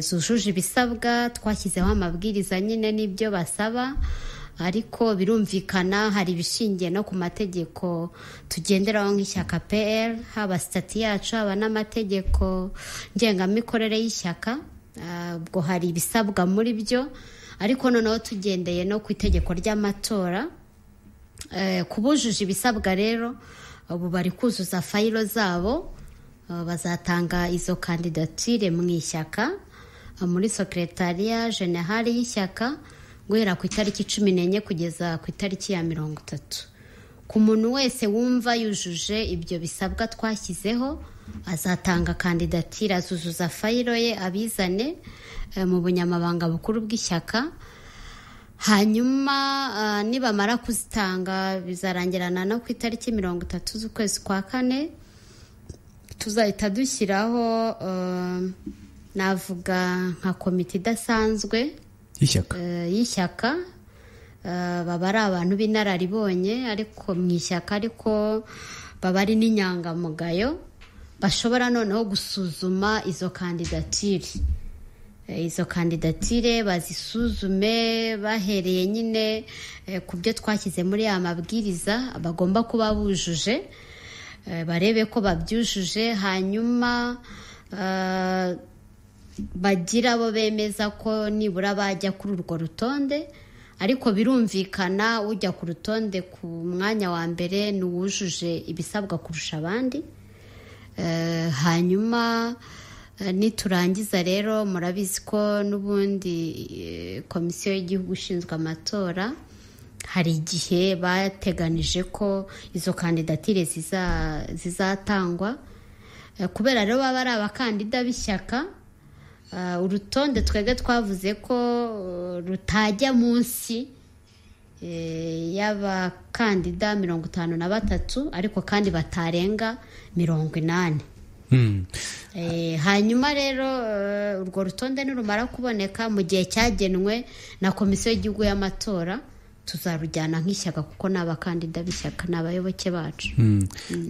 S3: zujuje ibisabwa. Twashyizeho amabwiriza nyine n'ibyo basaba, ariko birumvikana hari ibishingiye no ku mategeko tugenderaho nk'ishyaka PL, haba sitati yacu, haba n'amategeko ngengamikorere y'ishyaka. Ubwo hari ibisabwa muri byo, ariko noneho tugendeye no ku itegeko ry'amatora. Ku bujuje ibisabwa rero, ubu bari kuzuza fayilo zabo, bazatanga izo kandidatire mu ishyaka, muri secrétariat général y'ishyaka, guhera ku itariki 14 kugeza ku itariki ya 30. Ku muntu wese wumva yujuje ibyo bisabwa twashyizeho, azatanga kandidatire, azuzuza fayilo ye, abizane mu bunyamabanga bukuru bw'ishyaka. Hanyuma nibamara kuzitanga, bizarangirana no ku itariki 30 z'ukwezi kwa kane, tuzahita dushyiraho navuga nka komite idasanzwe
S2: y'ishyaka.
S3: Y'ishyaka. Baba ari abantu b'inararibonye ariko mu ishyaka, ariko baba ari n'inyangamugayo, bashobora noneho gusuzuma izo kandidatire. Izo kandidatire bazisuzume bahereye nyine ku byo twashyize muri ya mabwiriza bagomba kuba bujuje, barebe ko babyujuje, hanyuma bagira abo bemeza ko nibura bajya kuri urwo rutonde. Ariko birumvikana, ujya ku rutonde ku mwanya wa mbere ni uwujuje ibisabwa kurusha abandi. Hanyuma niturangiza rero, murabizi ko n'ubundi komisiyo y'igihugu ishinzwe amatora hari igihe bateganije ko izo kandidatire zizatangwa. Kubera rero baba ari abakandida b'ishyaka, urutonde twebwe twavuze ko rutajya munsi y'abakandida 53, ariko kandi batarenga 80. Hanyuma rero urwo rutonde nirumara kuboneka mu gihe cyagenwe na komisiyo y'igihugu y'amatora, tuzarujyana nk'ishyaka, kuko ni abakandida b'ishyaka, ni abayoboke bacu.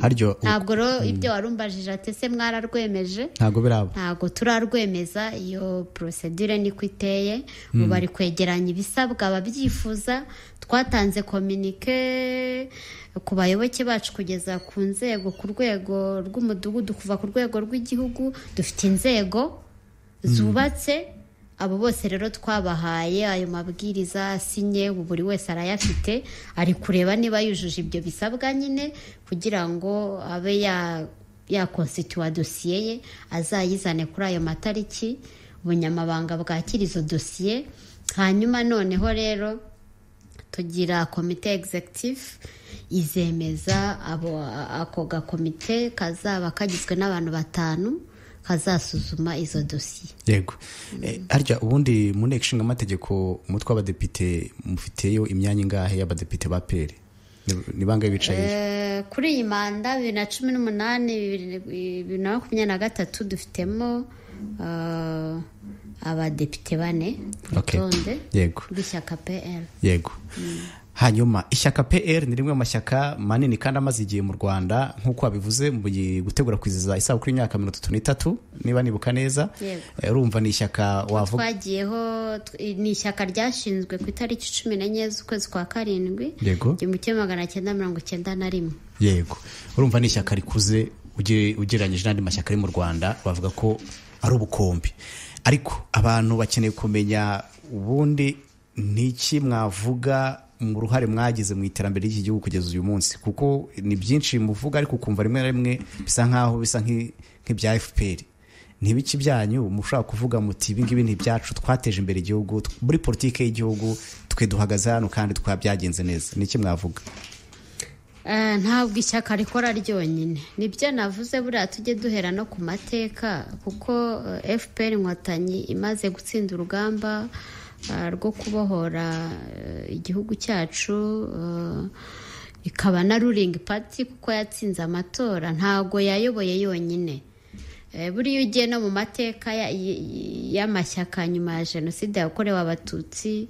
S2: Haryo
S3: Ntabwo rero ibyo warumbajije ati ese mwararwemeje?
S2: Ntabwo biraba.
S3: Ntabwo turarwemeza. Iyo procédure niko iteye. Ubu bari kwegeranya ibisabwa ababyifuza. Twatanze communiqué ku bayoboke bacu kugeza ku nzego, ku rwego rw'umudugudu, kuva ku rwego rw'igihugu dufite inzego zubatse. Abo bose rero twabahaye ayo mabwiriza asinye, ubu buri wese arayafite, ari kureba niba yujuje ibyo bisabwa nyine kugira ngo abe yakonsitiwa dosiye ye, azayizane kuri ayo matariki, ubunyamabanga bwakira izo dosiye. Hanyuma noneho rero tugira komite executive izemeza abo. Ako gakomite kazaba kagizwe n'abantu batanu. kazasuzuma izo dosiye.
S2: Yego. Harya ubundi mu nteko ishinga amategeko umutwe w'abadepite mufiteyo imyanya ingahe y'abadepite ba PL? Ni bangahe bicaye?
S3: Kuri iyi manda 2018 2023 dufitemo abadepite 4 rutonde rw'ishyaka PL.
S2: Yego. Hanyuma ishyaka PL ni rimwe mu mashyaka manini kandi amaze igihe mu Rwanda, nk'uko wabivuze mu gutegura kwizihiza isabukuru y'imyaka 33 niba nibuka neza. Urumva ni ishyaka wavuga
S3: twagiyeho, ni ishyaka ryashinzwe ku itariki 14 z'ukwezi kwa 7 1991.
S2: Yego. Urumva ni ishyaka rikuze ugereranyije n'andi mashyaka ari mu Rwanda, bavuga ko ari ubukombe. Ariko abantu bakeneye kumenya ubundi niki mwavuga mu ruhare mwagize mu iterambere ry'iki gihugu kugeza uyu munsi, kuko ni byinshi muvuga ariko ukumva rimwe na rimwe bisa nkaho bisa nk'ibya FPR. Ntibiki byanyu mushobora kuvuga muti ibi ngibi ni ibyacu, twateje imbere igihugu muri politike y'igihugu, twe duhagaze hano kandi twabyagenze neza. Niki mwavuga?
S3: Ntabwo ishyaka rikora ryonyine, nibyo navuze, buriya tujye duhera no ku mateka, kuko FPR Inkotanyi imaze gutsinda urugamba rwo kubohora igihugu cyacu, ikaba na ruling party kuko yatsinze amatora, ntago yayoboye yonyine. Buriya ugiye no mu mateka y'amashyaka nyuma ya jenoside yakorewe Abatutsi,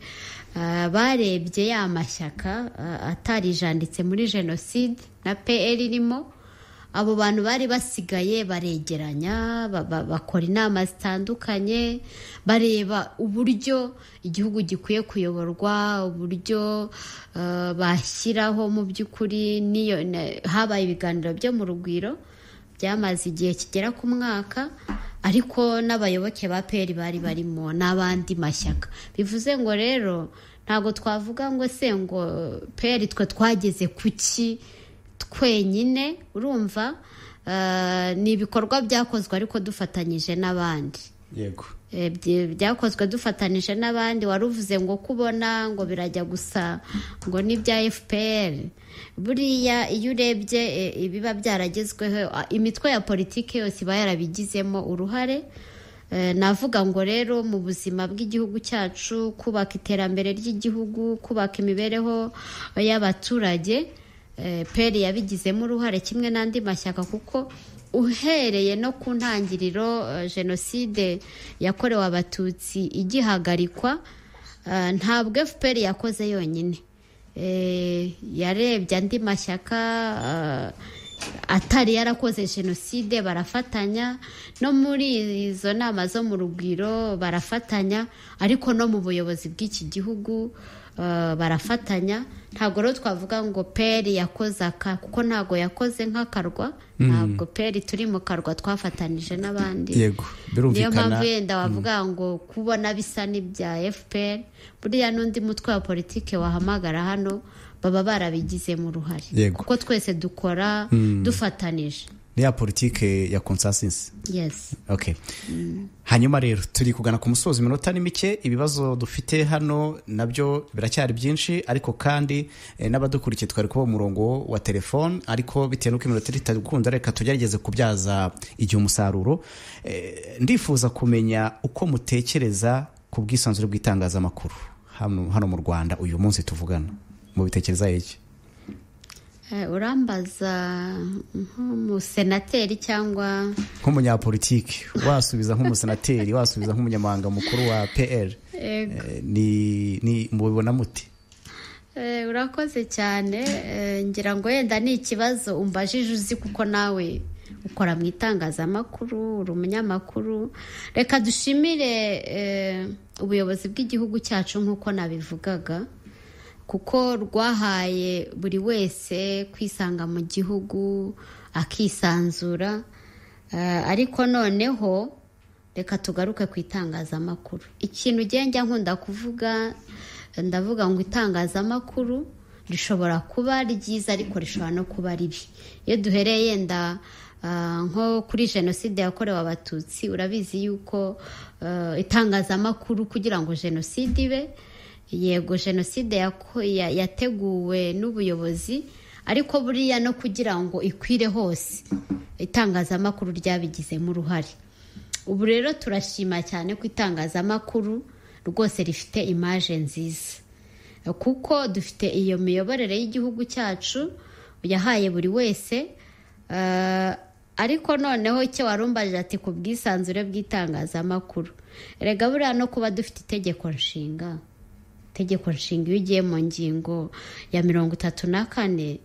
S3: barebye ya mashyaka atarijanditse muri jenoside na PL irimo, abo bantu bari basigaye baregeranya, bakora inama zitandukanye, bareba uburyo igihugu gikwiye kuyoborwa, uburyo bashyiraho mu by'ukuri. Niyo habaye ibiganiro byo mu Rugwiro byamaze igihe kigera ku mwaka, ariko n'abayoboke ba PL bari barimo n'abandi mashyaka. Bivuze ngo rero ntabwo twavuga ngo se ngo PL twe twageze kuki twenyine, urumva ni ibikorwa byakozwe ariko dufatanyije n'abandi.
S2: Yego.
S3: Byakozwe dufatanije n'abandi. Wari uvuze ngo kubona ngo birajya gusa ngo n'ibya FPR. Buriya iyo urebye ibiba byaragezweho, imitwe ya politiki yose iba yarabigizemo uruhare. Navuga ngo rero mu buzima bw'igihugu cyacu, kubaka iterambere ry'igihugu, kubaka imibereho y'abaturage, PL yabigizemo uruhare kimwe n'andi mashyaka, kuko uhereye no ku ntangiriro jenoside yakorewe Abatutsi igihagarikwa, ntabwo FPR yakoze yonyine. Yarebye andi mashyaka atari yarakoze jenoside barafatanya, no muri izo nama zo mu Rugwiro barafatanya, ariko no mu buyobozi bw'iki gihugu barafatanya. Ntabwo rero twavuga ngo PL yakoze aka, kuko ntabwo yakoze nk'akarwa, ntabwo PL turi mu karwa, twafatanije n'abandi.
S2: Yego, birumvikana.
S3: Niyo mpamvu yenda wavuga ngo kubona bisa n'ibya FPR, buriya n'undi mutwe wa politike wahamagara hano baba barabigizemo uruhare, kuko twese dukora dufatanije.
S2: Ni ya politike ya consensus.
S3: Yes.
S2: Okay. Hanyuma rero turi kugana ku musozo, iminota ni mike, ibibazo dufite hano nabyo biracyari byinshi, ariko kandi n'abadukurikiye twari kuba umurongo wa telefone, ariko bitewe n'uko iminota itagukunda reka tugerageze kubyaza igihe umusaruro. Ndifuza kumenya uko mutekereza ku bwisanzure bw'itangazamakuru hano mu Rwanda uyu munsi tuvugana, mubitekereza iki?
S3: Urambaza nk'umusenateri cyangwa
S2: nk'umunyapolitiki? Wasubiza nk'umusenateri, wasubiza nk'umunyamabanga mukuru wa PL, ni mubibona muti?
S3: Urakoze cyane. Ngira ngo yenda ni ikibazo umbajije uzi, kuko nawe ukora mu itangazamakuru, uri umunyamakuru. Reka dushimire ubuyobozi bw'igihugu cyacu nk'uko nabivugaga, kuko rwahaye buri wese kwisanga mu gihugu akisanzura. Ariko noneho reka tugaruke ku itangazamakuru. Ikintu ugenda nkunda kuvuga, ndavuga ngo itangazamakuru rishobora kuba ryiza ariko rishobora no kuba ribi. Iyo duhereye yenda nko kuri jenoside yakorewe Abatutsi, urabizi yuko itangazamakuru kugira ngo jenoside ibe, yego jenoside yateguwe n'ubuyobozi, ariko buriya no kugira ngo ikwire hose itangazamakuru ryabigizemo uruhare. Ubu rero turashima cyane ko itangazamakuru rwose rifite image nziza, kuko dufite iyo miyoborere y'igihugu cyacu yahaye buri wese. Ariko noneho icyo warumbaje ati ku bwisanzure bw'itangazamakuru, erega buriya no kuba dufite itegeko nshinga, itegeko nshinga iyo ugiye mu ngingo ya 34,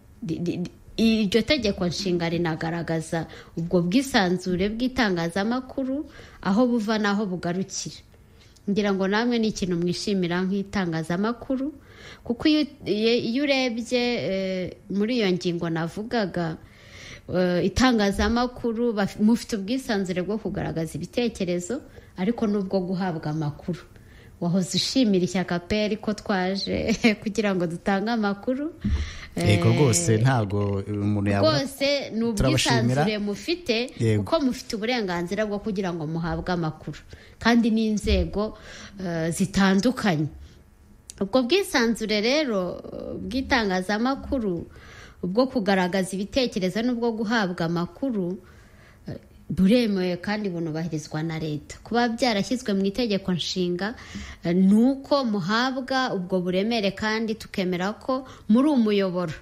S3: iryo tegeko nshinga rinagaragaza ubwo bwisanzure bw'itangazamakuru aho buva n'aho bugarukira. Ngira ngo namwe ni ikintu mwishimira nk'itangazamakuru, kuko iyo urebye muri iyo ngingo navugaga, itangazamakuru mufite ubwisanzure bwo kugaragaza ibitekerezo, ariko n'ubwo guhabwa amakuru. Wahoze ushimira ishyaka PL ko twaje kugira ngo dutange amakuru.
S2: Yego rwose, ntabwo umuntu yabura.
S3: Rwose ni
S2: Turabashimira.
S3: ubwisanzure mufite,
S2: Yego.
S3: kuko mufite uburenganzira bwo kugira ngo muhabwe amakuru, kandi n'inzego zitandukanye. Ubwo bwisanzure rero bw'itangazamakuru, ubwo kugaragaza ibitekerezo n'ubwo guhabwa amakuru, buremewe kandi bunubahirizwa na leta. Kuba byarashyizwe mu itegeko nshinga, ni uko muhabwa ubwo buremere, kandi tukemera ko muri umuyoboro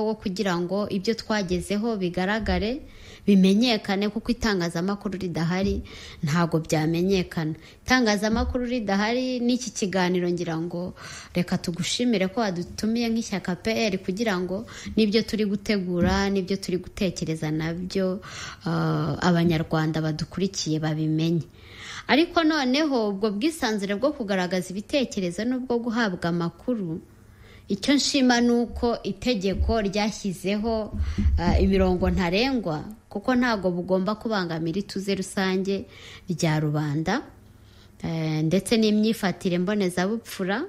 S3: wo kugira ngo ibyo twagezeho bigaragare, bimenyekane, kuko itangazamakuru ridahari ntabwo byamenyekana. Itangazamakuru ridahari n'iki kiganiro, ngira ngo reka tugushimire ko wadutumiye nk'ishyaka PL, kugira ngo n'ibyo turi gutegura n'ibyo turi gutekereza nabyo abanyarwanda badukurikiye babimenye. Ariko noneho ubwo bwisanzure bwo kugaragaza ibitekerezo n'ubwo guhabwa amakuru, icyo nshima ni uko itegeko ryashyizeho imirongo ntarengwa, kuko ntabwo bugomba kubangamira ituze rusange rya rubanda, ndetse n'imyifatire mbonezabupfura.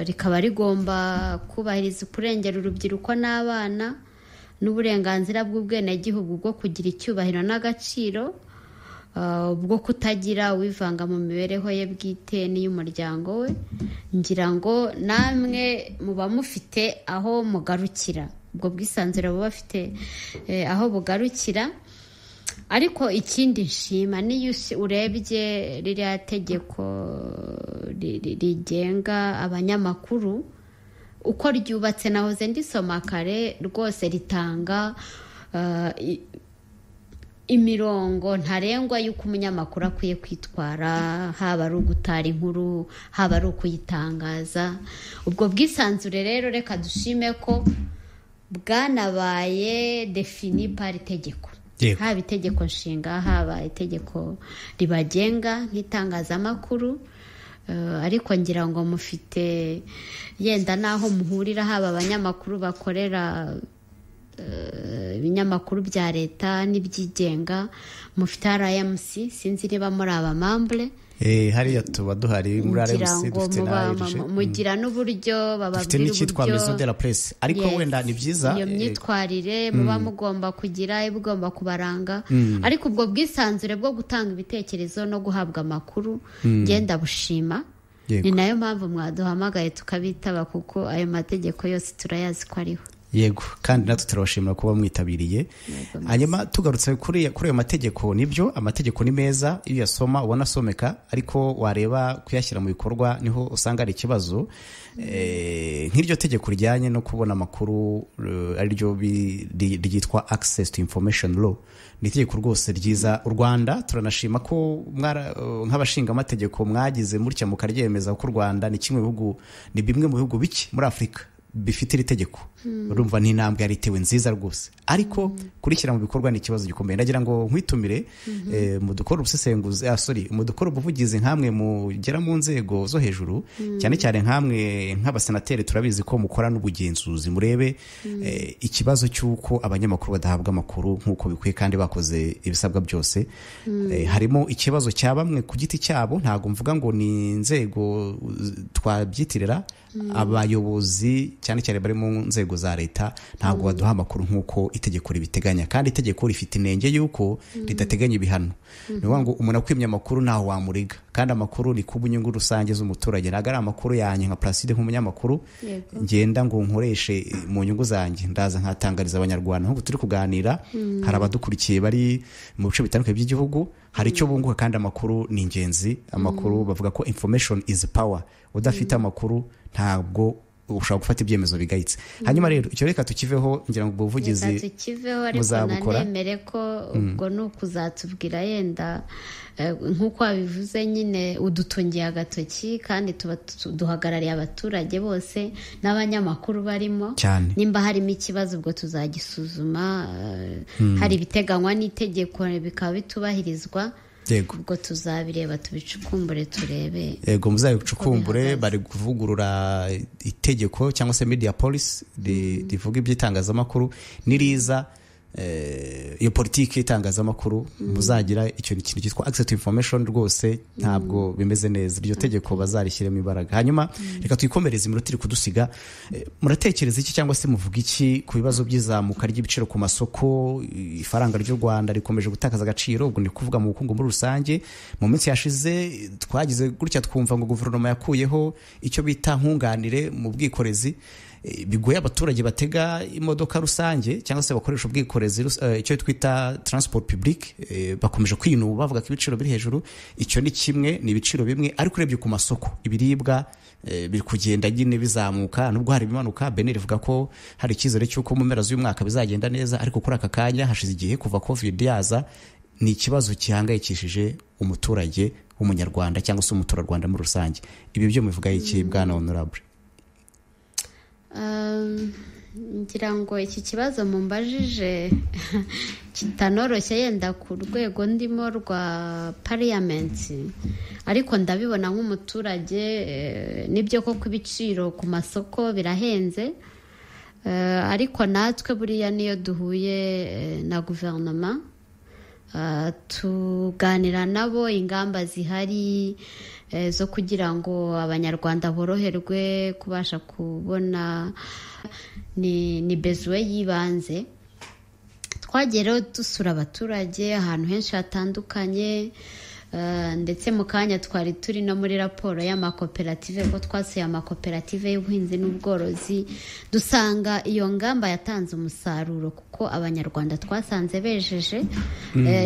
S3: Rikaba rigomba kubahiriza kurengera urubyiruko n'abana n'uburenganzira bw'ubwenegihugu bwo kugira icyubahiro n'agaciro, bwo kutagira uwivanga mu mibereho ye bwite n'iy'umuryango we. Ngira ngo namwe muba mufite aho mugarukira, ubwo bwisanzure buba bafite aho bugarukira. Ariko ikindi nshima, niyo urebye ririya tegeko rigenga abanyamakuru uko ryubatse, nahoze ndisoma kare, rwose ritanga imirongo ntarengwa y'uko umunyamakuru akwiye kwitwara, haba ari ugutara inkuru, haba ari ukuyitangaza. Ubwo bwisanzure rero reka dushime ko bwanabaye défini par itegeko, haba itegeko nshinga, haba itegeko ribagenga nk'itangazamakuru. Ariko ngira ngo mufite yenda n'aho muhurira, haba abanyamakuru bakorera ibinyamakuru bya leta n'ibyigenga, mufite RMC, sinzi niba muri aba membres.
S2: Hariya tuba duhari muri
S3: ngira
S2: RMC,
S3: ngo
S2: dufite na ARG.
S3: Mugira n'uburyo
S2: Dufite
S3: bababwira
S2: n'icyitwa
S3: uburyo
S2: Maison de la Presse, ariko
S3: Yes.
S2: wenda ni byiza
S3: iyo myitwarire muba mugomba kugira, iba igomba kubaranga. Ariko ubwo bwisanzure bwo gutanga ibitekerezo no guhabwa amakuru, ngenda bushima. Ni nayo mpamvu mwaduhamagaye tukabitaba, kuko ayo mategeko yose turayazi ko ariho.
S2: Yego, kandi natwe turabashimira kuba mwitabiriye. Hanyuma tugarutse kuri ayo mategeko, nibyo, amategeko ni meza, iyo uyasoma ubona asomeka, ariko wareba kuyashyira mu bikorwa niho usanga ari ikibazo. Nk'iryo tegeko rijyanye no kubona amakuru, ariryo ryitwa Access to Information Law, ni itegeko rwose ryiza. U Rwanda turanashima ko nk'abashingamategeko mwagize mutya mukaryemeza, ko u Rwanda ni kimwe mu bihugu, ni bimwe mu bihugu bike muri Afurika bifite iri tegeko. Urumva ni intambwe yari itewe nziza rwose, ariko kurishyira mu bikorwa ni ikibazo gikomeye. Ndagira ngo nkwitumire, mudukore ubusesenguzi, sorry, mudukore ubuvugizi nkamwe mugera mu nzego zo hejuru, cyane cyane nkamwe nk'abasenateri, turabizi ko mukora n'ubugenzuzi, murebe ikibazo cy'uko abanyamakuru badahabwa amakuru nk'uko bikwiye kandi bakoze ibisabwa byose. Harimo ikibazo cya bamwe ku giti cyabo, ntabwo mvuga ngo ni inzego twabyitirira, abayobozi cyane cyane bari mu nzego. nzego za leta ntabwo baduha amakuru nk'uko itegeko ribiteganya, kandi itegeko rifite inenge y'uko ridateganya ibihano. Ni ukuvuga ngo umuntu akwimye amakuru ntaho wamuriga, kandi amakuru ni ku nyungu rusange z'umuturage, ntabwo ari amakuru yanjye nka Placide nk'umunyamakuru ngenda ngo nkoreshe mu nyungu zanjye, ndaza nkatangariza abanyarwanda. Nk'ubu turi kuganira hari abadukurikiye bari mu bice bitandukanye by'igihugu, hari icyo bunguka, kandi amakuru ni ingenzi. Amakuru bavuga ko information is power, udafite amakuru ntabwo ushobora gufata ibyemezo bigayitse. Hanyuma rero icyo reka tukiveho, ngira ngo ubuvugizi
S3: tukiveho, ariko nanemere ko ubwo ni ukuzatubwira yenda nk'uko wabivuze nyine udutungiye agatoki, kandi tuba duhagarariye abaturage bose n'abanyamakuru barimo
S2: cyane.
S3: Nimba harimo ikibazo ubwo tuzagisuzuma, hari ibiteganywa n'itegeko bikaba bitubahirizwa, ubwo tuzabireba tubicukumbure turebe.
S2: Yego, muzabicukumbure. Bari kuvugurura itegeko cyangwa se media policy rivuga iby'itangazamakuru, niriza iyo politiki y'itangazamakuru muzagira icyo kintu cyitwa access to information, rwose ntabwo bimeze neza, iryo tegeko bazarishyiremo imbaraga. Hanyuma reka twikomereze, iminota iri kudusiga. Muratekereza iki cyangwa se muvuga iki ku bibazo by'izamuka ry'ibiciro ku masoko? Ifaranga ry'u Rwanda rikomeje gutakaza agaciro, ubwo ni kuvuga mu bukungu muri rusange. Mu minsi yashize twagize gutya twumva ngo guverinoma yakuyeho icyo bita nkunganire mu bwikorezi, bigoye abaturage batega imodoka rusange cyangwa se bakoresha ubwikorezi, icyo twita transport public, bakomeje kwinuba bavuga ko ibiciro biri hejuru. Icyo ni kimwe, ni ibiciro bimwe, ariko urebye ku masoko ibiribwa biri kugenda nyine bizamuka, nubwo hari ibimanuka. BNR ivuga ko hari icyizere cy'uko mu mpera z'uyu mwaka bizagenda neza, ariko kuri aka kanya hashize igihe kuva covid yaza, ni ikibazo gihangayikishije umuturage w'umunyarwanda cyangwa se umuturarwanda muri rusange. Ibi byo mubivuga iki bwana honorable?
S3: Ngira ngo iki kibazo mumbajije kitanoroshye yenda ku rwego ndimo rwa parliament, ariko ndabibona nk'umuturage. Nibyo koko ibiciro ku masoko birahenze, ariko natwe buriya niyo duhuye na guverinoma tuganira nabo ingamba zihari zo kugira ngo abanyarwanda boroherwe kubasha kubona ni besoin y'ibanze. Twagiye rero dusura abaturage ahantu henshi hatandukanye, ndetse mu kanya twari turi no muri raporo y'amakoperative, ko twasuye amakoperative y'ubuhinzi n'ubworozi, dusanga iyo ngamba yatanze umusaruro kuko abanyarwanda twasanze bejeje,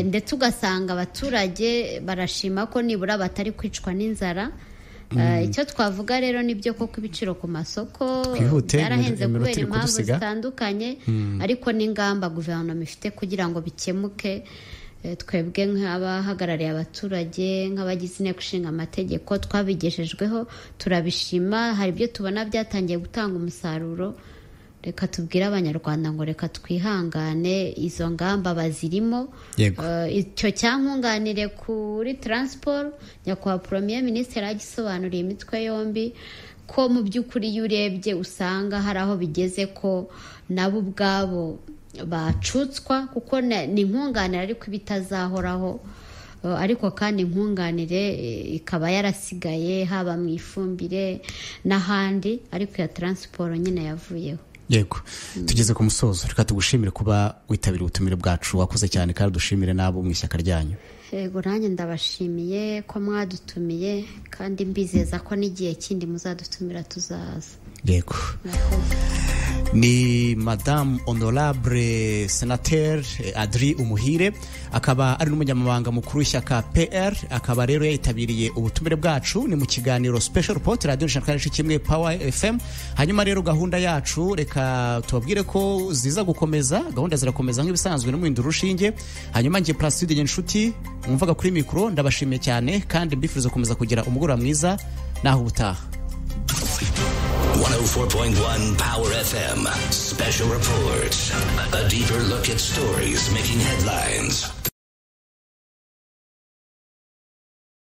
S3: ndetse ugasanga abaturage barashima ko nibura batari kwicwa n'inzara. Icyo twavuga rero nibyo koko ibiciro ku masoko byarahenze kubera impamvu zitandukanye, ariko n'ingamba guverinoma ifite kugira ngo bikemuke. Twebwe nk'abahagarariye abaturage, nk'abagize inteko ishinga amategeko, twabigejejweho turabishima. Hari ibyo tubona byatangiye gutanga umusaruro, reka tubwire abanyarwanda ngo reka twihangane, izo ngamba bazirimo. Icyo cyankunganire kuri transport, nyakubahwa premier ministre yagisobanuriye imitwe yombi ko mu by'ukuri iyo urebye usanga hari aho bigeze ko nabo ubwabo bacutswa, kuko ni nkunganire ariko ibitazahoraho, ariko kandi nkunganire ikaba yarasigaye haba mu ifumbire n'ahandi, ariko ya transport nyine yavuyeho.
S2: Yego, tugeze ku musozo, reka tugushimire kuba witabiriye ubutumire bwacu, wakoze cyane, kandi dushimire n'abo mu ishyaka ryanyu.
S3: Yego, nanjye ndabashimiye ko mwadutumiye, kandi mbizeza ko n'igihe kindi muzadutumira tuzaza.
S2: Yego. Ni Madame Honorable Senateur Adri Umuhire, akaba ari n'umunyamabanga mukuru w'ishyaka PR, akaba rero yitabiriye ubutumire bwacu. Ni mu kiganiro Special Report, Radio 101 Power FM. Hanyuma rero gahunda yacu reka tubabwire ko ziza gukomeza, gahunda zirakomeza nk'ibisanzwe no mu rushinge. Hanyuma nge Placide Nshuti mwumvaga kuri mikro, ndabashimiye cyane kandi mbifuriza gukomeza kugira umugoroba mwiza, naho ubutaha.
S1: 104.1 Power FM. Special reports. A deeper look at stories making headlines.